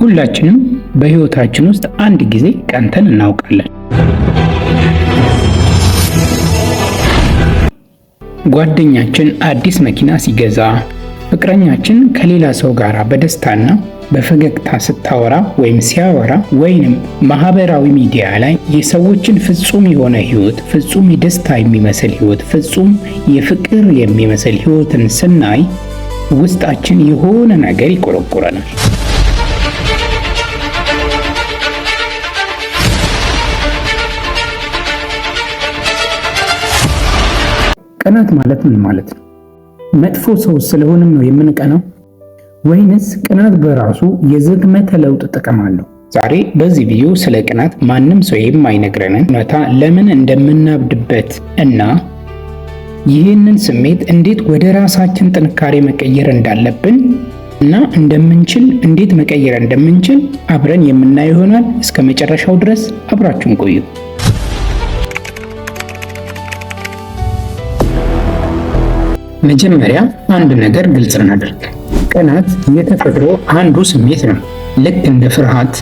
ሁላችንም በሕይወታችን ውስጥ አንድ ጊዜ ቀንተን እናውቃለን። ጓደኛችን አዲስ መኪና ሲገዛ፣ ፍቅረኛችን ከሌላ ሰው ጋር በደስታና በፈገግታ ስታወራ ወይም ሲያወራ፣ ወይንም ማህበራዊ ሚዲያ ላይ የሰዎችን ፍጹም የሆነ ህይወት፣ ፍጹም የደስታ የሚመስል ህይወት፣ ፍጹም የፍቅር የሚመስል ህይወትን ስናይ ውስጣችን የሆነ ነገር ይቆረቁረናል። ቅናት ማለት ምን ማለት ነው? መጥፎ ሰው ስለሆንን ነው የምንቀናው ወይንስ ቅናት በራሱ የዝግመተ ለውጥ ጥቅም አለው? ዛሬ በዚህ ቪዲዮ ስለ ቅናት ማንም ሰው የማይነግረንን እውነታ፣ ለምን እንደምናብድበት እና ይህንን ስሜት እንዴት ወደ ራሳችን ጥንካሬ መቀየር እንዳለብን እና እንደምንችል፣ እንዴት መቀየር እንደምንችል አብረን የምናየው ይሆናል። እስከ መጨረሻው ድረስ አብራችሁን ቆዩ። መጀመሪያ አንድ ነገር ግልጽ እናድርግ። ቅናት የተፈጥሮ አንዱ ስሜት ነው። ልክ እንደ ፍርሃት፣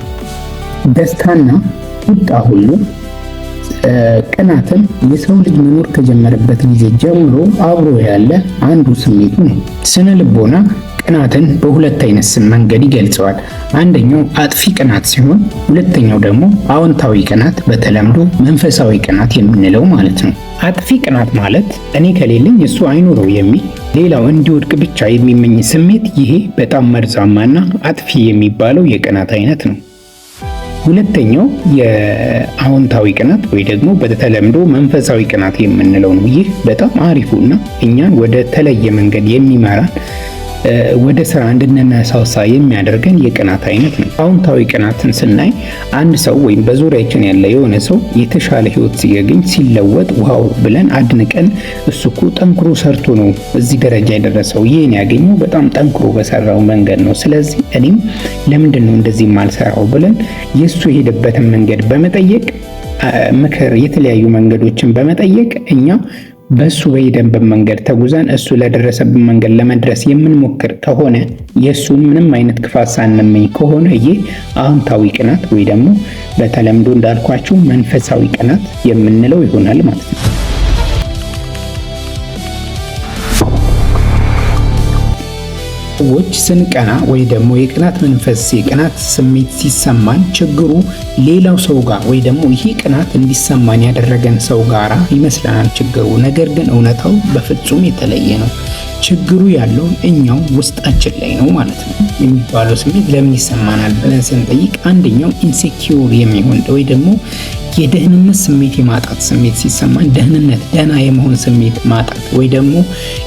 ደስታና ቁጣ ሁሉ ቅናትም የሰው ልጅ መኖር ከጀመረበት ጊዜ ጀምሮ አብሮ ያለ አንዱ ስሜቱ ነው። ስነ ልቦና ቅናትን በሁለት አይነት መንገድ ይገልጸዋል። አንደኛው አጥፊ ቅናት ሲሆን፣ ሁለተኛው ደግሞ አዎንታዊ ቅናት፣ በተለምዶ መንፈሳዊ ቅናት የምንለው ማለት ነው። አጥፊ ቅናት ማለት እኔ ከሌለኝ እሱ አይኖረው የሚል፣ ሌላው እንዲወድቅ ብቻ የሚመኝ ስሜት፣ ይሄ በጣም መርዛማና አጥፊ የሚባለው የቅናት አይነት ነው። ሁለተኛው የአዎንታዊ ቅናት ወይ ደግሞ በተለምዶ መንፈሳዊ ቅናት የምንለው ነው። ይህ በጣም አሪፉና እኛን ወደ ተለየ መንገድ የሚመራን፣ ወደ ስራ እንድንነሳሳ የሚያደርገን የቅናት አይነት ነው። አዎንታዊ ቅናትን ስናይ አንድ ሰው ወይም በዙሪያችን ያለ የሆነ ሰው የተሻለ ህይወት ሲያገኝ፣ ሲለወጥ wow ብለን አድንቀን፣ እሱ እኮ ጠንክሮ ሰርቶ ነው እዚህ ደረጃ የደረሰው፣ ይህን ያገኘው በጣም ጠንክሮ በሰራው መንገድ ነው፣ ስለዚህ እኔም ለምንድን ነው እንደዚህ የማልሰራው ብለን የእሱ የሄደበትን መንገድ በመጠየቅ፣ ምክር፣ የተለያዩ መንገዶችን በመጠየቅ እኛ በእሱ በሄደበት መንገድ ተጉዘን እሱ ለደረሰበት መንገድ ለመድረስ የምንሞክር ከሆነ፣ የእሱን ምንም አይነት ክፋት ሳንመኝ ከሆነ፣ ይህ አዎንታዊ ቅናት ወይ ደግሞ በተለምዶ እንዳልኳችሁ መንፈሳዊ ቅናት የምንለው ይሆናል ማለት ነው። ሰዎች ስንቀና ወይ ደግሞ የቅናት መንፈስ፣ የቅናት ስሜት ሲሰማን ችግሩ ሌላው ሰው ጋር ወይ ደግሞ ይህ ቅናት እንዲሰማን ያደረገን ሰው ጋራ ይመስለናል ችግሩ። ነገር ግን እውነታው በፍጹም የተለየ ነው። ችግሩ ያለው እኛው ውስጣችን ላይ ነው ማለት ነው። የሚባለው ስሜት ለምን ይሰማናል ብለን ስንጠይቅ አንደኛው insecure የሚሆን ወይ ደግሞ የደህንነት ስሜት የማጣት ስሜት ሲሰማን፣ ደህንነት፣ ደህና የመሆን ስሜት ማጣት ወይ ደግሞ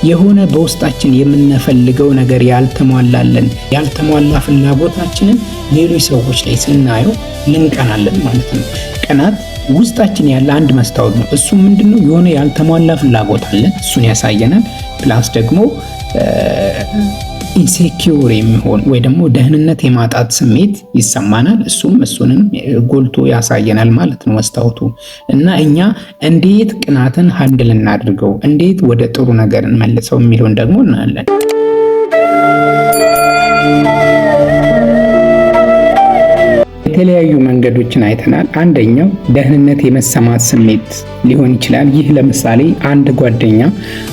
የሆነ በውስጣችን የምንፈልገው ነገር ያልተሟላለን፣ ያልተሟላ ፍላጎታችንን ሌሎች ሰዎች ላይ ስናየው ልንቀናለን ማለት ነው። ቅናት ውስጣችን ያለ አንድ መስታወት ነው። እሱ ምንድነው? የሆነ ያልተሟላ ፍላጎት አለን፣ እሱን ያሳየናል። Plus ደግሞ insecure የሚሆን ወይ ደግሞ ደህንነት የማጣት ስሜት ይሰማናል። እሱም እሱንም ጎልቶ ያሳየናል ማለት ነው መስታወቱ። እና እኛ እንዴት ቅናትን handle እናድርገው፣ እንዴት ወደ ጥሩ ነገር እንመልሰው የሚለውን ደግሞ እናያለን። የተለያዩ መንገዶችን አይተናል። አንደኛው ደህንነት የመሰማት ስሜት ሊሆን ይችላል። ይህ ለምሳሌ አንድ ጓደኛ፣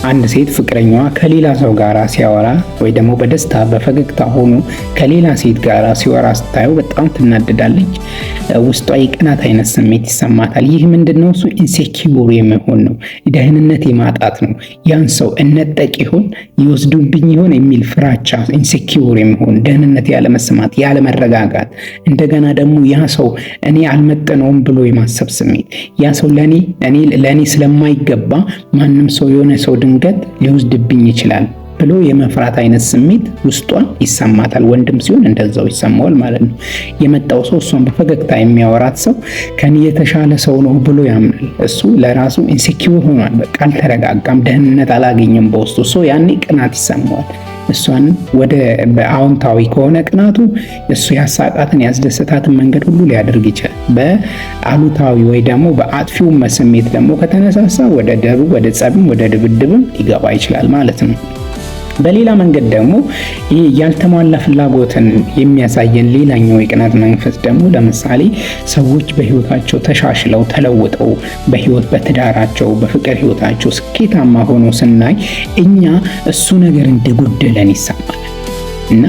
አንድ ሴት ፍቅረኛዋ ከሌላ ሰው ጋር ሲያወራ ወይ ደግሞ በደስታ በፈገግታ ሆኖ ከሌላ ሴት ጋር ሲወራ ስታየው በጣም ትናደዳለች። ውስጧ የቅናት አይነት ስሜት ይሰማታል። ይህ ምንድነው? እሱ insecure የመሆን ነው፣ ደህንነት የማጣት ነው። ያን ሰው እነጠቅ ይሆን፣ ይወስዱብኝ ይሆን የሚል ፍራቻ፣ insecure የመሆን፣ ደህንነት ያለመሰማት፣ ያለመረጋጋት፣ እንደገና ደግሞ ያ ሰው እኔ አልመጥነውም ብሎ የማሰብ ስሜት፣ ያ ሰው ለኔ እኔ ለኔ ስለማይገባ ማንም ሰው፣ የሆነ ሰው ድንገት ሊወስድብኝ ይችላል ብሎ የመፍራት አይነት ስሜት ውስጧን ይሰማታል። ወንድም ሲሆን እንደዛው ይሰማዋል ማለት ነው። የመጣው ሰው፣ እሷን በፈገግታ የሚያወራት ሰው ከኔ የተሻለ ሰው ነው ብሎ ያምናል። እሱ ለራሱ insecure ሆኗል። በቃ አልተረጋጋም፣ ደህንነት አላገኘም በውስጡ፣ so ያኔ ቅናት ይሰማዋል። እሷን ወደ በአዎንታዊ ከሆነ ቅናቱ እሱ ያሳቃትን ያስደሰታትን መንገድ ሁሉ ሊያደርግ ይችላል። በአሉታዊ ወይ ደግሞ በአጥፊው ስሜት ደግሞ ከተነሳሳ ወደ ደቡ፣ ወደ ጸብም፣ ወደ ድብድብም ሊገባ ይችላል ማለት ነው። በሌላ መንገድ ደግሞ ይህ ያልተሟላ ፍላጎትን የሚያሳየን ሌላኛው የቅናት መንፈስ ደግሞ ለምሳሌ ሰዎች በህይወታቸው ተሻሽለው ተለውጠው በህይወት፣ በትዳራቸው፣ በፍቅር ህይወታቸው ስኬታማ ሆኖ ስናይ እኛ እሱ ነገር እንደጎደለን ይሰማል። እና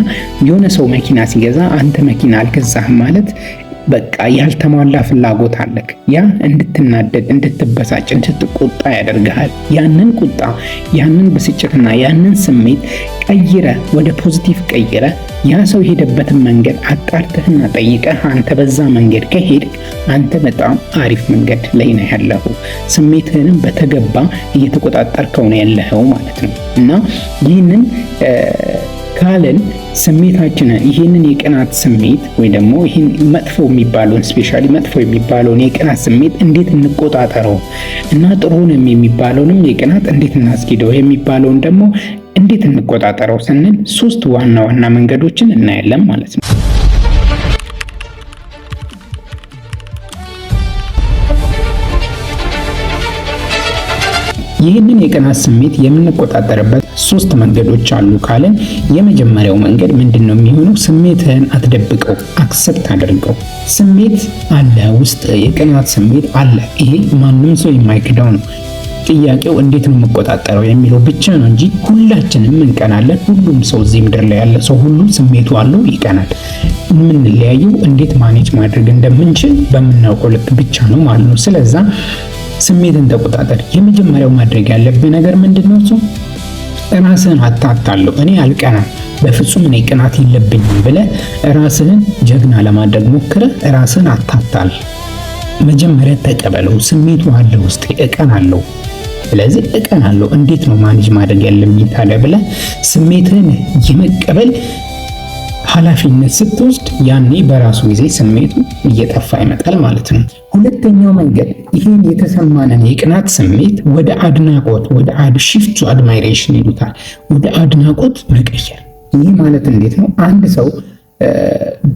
የሆነ ሰው መኪና ሲገዛ አንተ መኪና አልገዛህም ማለት በቃ ያልተሟላ ፍላጎት አለክ። ያ እንድትናደድ፣ እንድትበሳጭ፣ እንድትቆጣ ያደርግሃል። ያንን ቁጣ፣ ያንን ብስጭትና ያንን ስሜት ቀይረህ፣ ወደ positive ቀይረህ፣ ያ ሰው የሄደበትን መንገድ አጣርተህና ጠይቀህ አንተ በዛ መንገድ ከሄድክ አንተ በጣም አሪፍ መንገድ ላይ ነህ ያለኸው። ስሜትህንም በተገባ እየተቆጣጠርከው ነው ያለኸው ማለት ነው። እና ይህንን ካልን ስሜታችንን፣ ይህንን የቅናት ስሜት ወይ ደግሞ ይህን መጥፎ የሚባለውን፣ specially መጥፎ የሚባለውን የቅናት ስሜት እንዴት እንቆጣጠረው እና ጥሩንም የሚባለውንም የቅናት እንዴት እናስኪደው የሚባለውን ደግሞ እንዴት እንቆጣጠረው ስንል ሶስት ዋና ዋና መንገዶችን እናያለን ማለት ነው። ይህንን የቅናት ስሜት የምንቆጣጠርበት ሶስት መንገዶች አሉ ካልን የመጀመሪያው መንገድ ምንድን ነው የሚሆነው? ስሜትህን አትደብቀው፣ accept አድርገው። ስሜት አለ፣ ውስጥ የቅናት ስሜት አለ። ይሄ ማንም ሰው የማይክደው ነው። ጥያቄው እንዴት ነው የምቆጣጠረው የሚለው ብቻ ነው እንጂ ሁላችንም እንቀናለን። ሁሉም ሰው፣ እዚህ ምድር ላይ ያለ ሰው ሁሉ ስሜቱ አለው፣ ይቀናል። የምንለያየው እንዴት manage ማድረግ እንደምንችል በምናውቀው ልክ ብቻ ነው ማለት ነው። ስለዛ ስሜትን ተቆጣጠር። የመጀመሪያው ማድረግ ያለብህ ነገር ምንድን ነው? እሱ ራስህን አታታለው። እኔ አልቀናም፣ በፍጹም እኔ ቅናት የለብኝም ብለህ ራስህን ጀግና ለማድረግ ሞክረህ ራስህን አታታል። መጀመሪያ ተቀበለው። ስሜቱ አለ ውስጤ፣ እቀናለሁ። ስለዚህ እቀናለሁ፣ እንዴት ነው manage ማድረግ ያለብኝ ታዲያ ብለህ ስሜትህን የመቀበል ኃላፊነት ስትወስድ ያኔ በራሱ ጊዜ ስሜቱ እየጠፋ ይመጣል ማለት ነው። ሁለተኛው መንገድ ይህን የተሰማንን የቅናት ስሜት ወደ አድናቆት፣ ወደ shift to admiration ይሉታል፣ ወደ አድናቆት መቀየር። ይህ ማለት እንዴት ነው? አንድ ሰው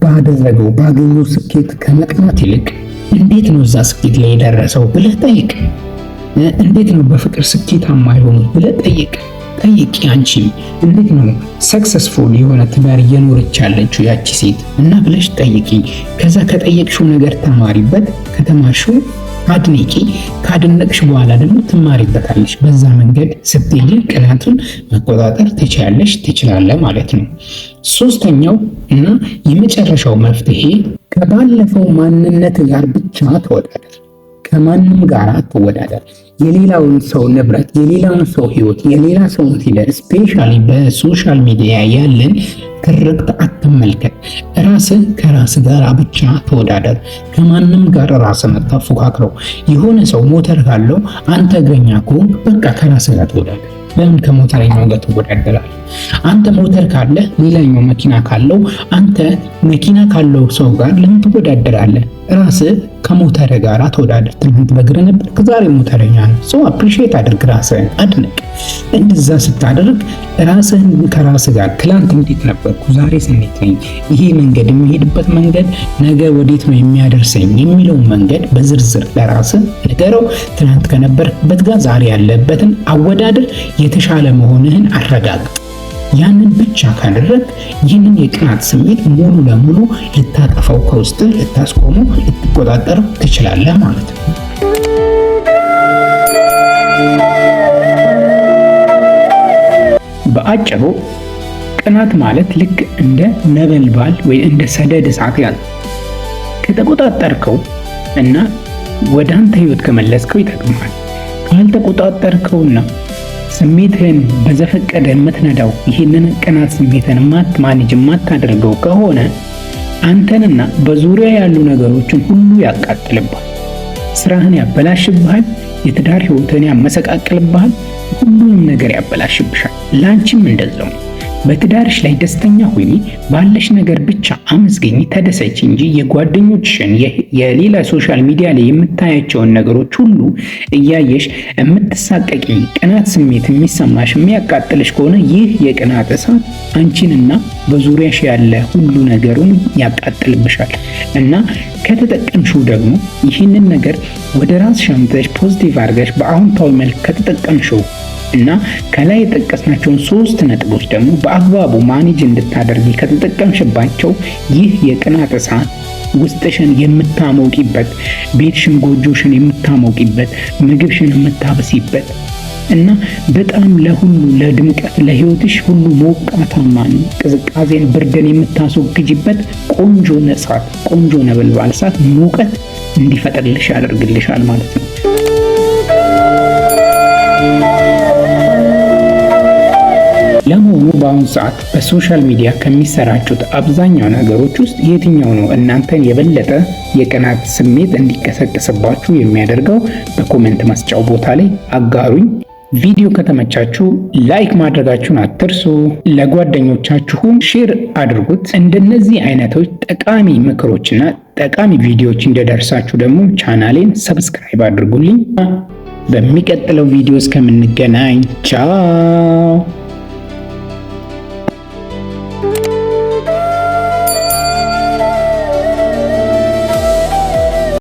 ባደረገው፣ ባገኘው ስኬት ከመቅናት ይልቅ እንዴት ነው እዛ ስኬት ላይ የደረሰው ብለህ ጠይቅ። እንዴት ነው በፍቅር ስኬታማ የሆኑት ብለህ ጠይቅ። ጠይቂ። አንቺም እንዴት ነው successful የሆነ ትዳር እየኖረች ያለችው ያቺ ሴት እና ብለሽ ጠይቂ። ከዛ ከጠየቅሽው ነገር ተማሪበት፣ ከተማርሽው አድንቂ። ካደነቅሽ በኋላ ደግሞ ትማሪበታለሽ። በዛ መንገድ ስትሄጂ ቅናቱን መቆጣጠር ትችያለሽ፣ ትችላለህ ማለት ነው። ሶስተኛው እና የመጨረሻው መፍትሄ ከባለፈው ማንነት ጋር ብቻ ተወዳደር። ከማንም ጋር አትወዳደር። የሌላውን ሰው ንብረት፣ የሌላውን ሰው ህይወት፣ የሌላ ሰውን ፊለር፣ specially በ social media ያለን ትርክት አትመልከት። ራስህ ከራስ ጋር ብቻ ተወዳደር። ከማንም ጋር ራስህን አታፎካክረው። የሆነ ሰው ሞተር ካለው አንተ እግረኛ ከሆንክ በቃ ከራስህ ጋር ተወዳደር። ለምን ከሞተረኛው ጋር ትወዳደራለህ? አንተ ሞተር ካለ፣ ሌላኛው መኪና ካለው፣ አንተ መኪና ካለው ሰው ጋር ለምን ትወዳደራለህ? ራስህ ከሞተር ጋር ተወዳደር። ትናንት በእግር ነበር፣ ዛሬ ሞተረኛ ነው። So appreciate አድርግ፣ ራስህን አድንቅ። እንደዛ ስታደርግ ራስህን ከራስህ ጋር ትላንት እንዴት ነበርኩ፣ ዛሬስ እንዴት ነኝ፣ ይሄ መንገድ የሚሄድበት መንገድ ነገ ወዴት ነው የሚያደርሰኝ የሚለውን መንገድ በዝርዝር ለራስህ ንገረው። ትናንት ከነበርክበት ጋር ዛሬ ያለበትን አወዳድር፣ የተሻለ መሆንህን አረጋግጥ። ያንን ብቻ ካደረግ ይህንን የቅናት ስሜት ሙሉ ለሙሉ ልታጠፋው፣ ከውስጥ ልታስቆመው፣ ልትቆጣጠረው ትችላለህ ማለት ነው። በአጭሩ ቅናት ማለት ልክ እንደ ነበልባል ወይ እንደ ሰደድ እሳት ያለ ከተቆጣጠርከው እና ወደ አንተ ህይወት ከመለስከው ይጠቅምሃል። ካልተቆጣጠርከውና ስሜትህን በዘፈቀደ የምትነዳው፣ ይህንን ቅናት ስሜትህን manage የማታደርገው ከሆነ አንተንና በዙሪያ ያሉ ነገሮችን ሁሉ ያቃጥልብሃል። ስራህን ያበላሽብሃል። የትዳር ህይወትህን ያመሰቃቅልብሃል። ሁሉንም ነገር ያበላሽብሻል። ላንቺም እንደዛው ነው። በትዳርሽ ላይ ደስተኛ ሁኚ፣ ባለሽ ነገር ብቻ አመስግኚ፣ ተደሰቺ እንጂ የጓደኞችሽን፣ የሌላ social media ላይ የምታያቸውን ነገሮች ሁሉ እያየሽ የምትሳቀቂ፣ ቅናት ስሜት የሚሰማሽ፣ የሚያቃጥልሽ ከሆነ ይህ የቅናት እሳት አንቺንና በዙሪያሽ ያለ ሁሉ ነገሩን ያቃጥልብሻል። እና ከተጠቀምሽው ደግሞ ይህንን ነገር ወደ ራስሽ አምጥተሽ positive አድርገሽ በአዎንታዊ መልክ ከተጠቀምሽው እና ከላይ የጠቀስናቸውን 3 ነጥቦች ደግሞ በአግባቡ manage እንድታደርጊ ከተጠቀምሽባቸው ይህ የቅናት እሳት ውስጥሽን የምታሞቂበት፣ ቤትሽን ጎጆሽን የምታሞቂበት፣ ምግብሽን የምታበሲበት እና በጣም ለሁሉ ለድምቀት ለህይወትሽ ሁሉ ሞቃታማ ቅዝቃዜን ብርድን የምታስወግጅበት ቆንጆ እሳት፣ ቆንጆ ነበልባል እሳት ሙቀት እንዲፈጥርልሽ ያደርግልሻል ማለት ነው። ለመሆኑ በአሁኑ ሰዓት በ social media ከሚሰራጩት አብዛኛው ነገሮች ውስጥ የትኛው ነው እናንተን የበለጠ የቅናት ስሜት እንዲቀሰቅስባችሁ የሚያደርገው? በ comment መስጫው ቦታ ላይ አጋሩኝ። ቪዲዮ ከተመቻችሁ like ማድረጋችሁን አትርሱ። ለጓደኞቻችሁም share አድርጉት። እንደነዚህ አይነቶች ጠቃሚ ምክሮችና ጠቃሚ ቪዲዮዎች እንዲደርሳችሁ ደግሞ ቻናሌን subscribe አድርጉልኝ። በሚቀጥለው ቪዲዮ እስከምንገናኝ ቻው።